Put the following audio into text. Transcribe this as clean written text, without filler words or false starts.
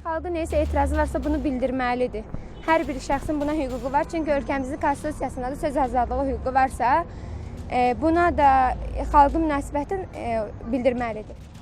Xalqın nəyisə etirazı varsa bunu bildirməlidir. Hər bir şəxsin buna hüququ var. Çünki ölkəmizin konstitusiyasında da söz azadlığı hüququ varsa, buna da xalqın münasibətini bildirməlidir.